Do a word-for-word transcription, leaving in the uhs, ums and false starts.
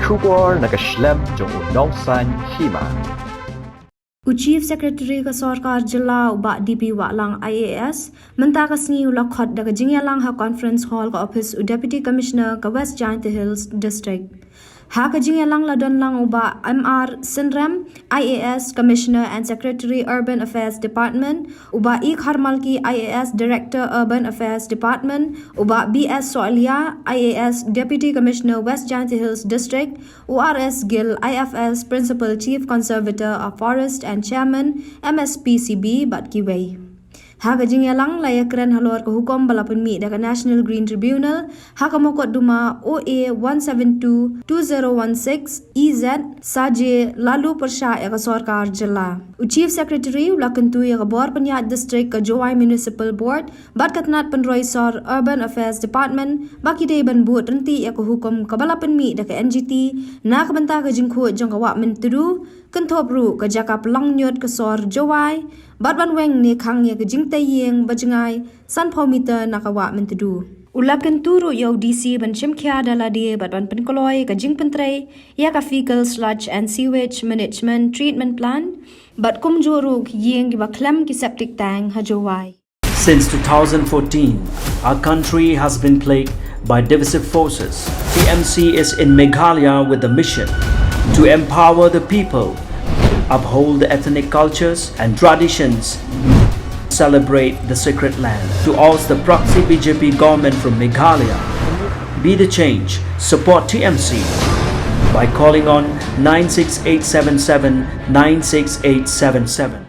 Khubor na ka shlem jong u Nongsaiñ Hima. U Chief Secretary ka Sorkar Jylla u Bah D P Wahlang I A S mynta ka sngi u la khot da ka jingïalang ha Conference Hall ka ophis u Deputy Commissioner ka West Jaintia Hills District. Ha ka jingïalang la don lang u Bah M R Synrem, I A S, Commissioner and Secretary, Urban Affairs Department, u Bah E Kharmalki, I A S, Director, Urban Affairs Department, u Bah B S Soalia, I A S, Deputy Commissioner, West Jaintia Hills District, u R S Gill, I F S, Principal Chief Conservator of Forest and Chairman, M S P C B, bad kiwei. Ha ka jingïalang la ïakren halor ka hukum ba la pynmih da ka National Green Tribunal ha ka mukotduma O A one seven two two zero one six E Z, sa je la lu pyrshah ïa ka Sorkar Jylla. U Chief Secretary u la kyntu ïa ka bor pynïaid district, ka Jowai Municipal Board bad ka tnat pynroi sor, Urban Affairs Department, ba ki dei ban bud ryntih ïa ka hukum kaba la pynmih da ka N G T na ka bynta ka jingkhuid jong ka Wah Myntdu, kynthup ruh ka jaka pynlong ñiut ka sor Jowai, bad ban weng ne khang ïa ka jingtei ïing ba jngai sanphew meter na ka Wah Myntdu. U la kyntu ruh ïa u D C ban shim khia da lade bad ban pynkloi ka jingpyntrei ïa ka Faecal Sludge and Sewage Management Treatment Plant, bad kumjuh ruh ki ïing kiba khlem ki septic tank ha Jowai. Since two thousand fourteen, our country has been plagued by divisive forces. T M C is in Meghalaya with the mission to empower the people, uphold the ethnic cultures and traditions, celebrate the sacred land. To oust the proxy B J P government from Meghalaya, be the change, support T M C by calling on nine six eight seven seven nine six eight seven seven.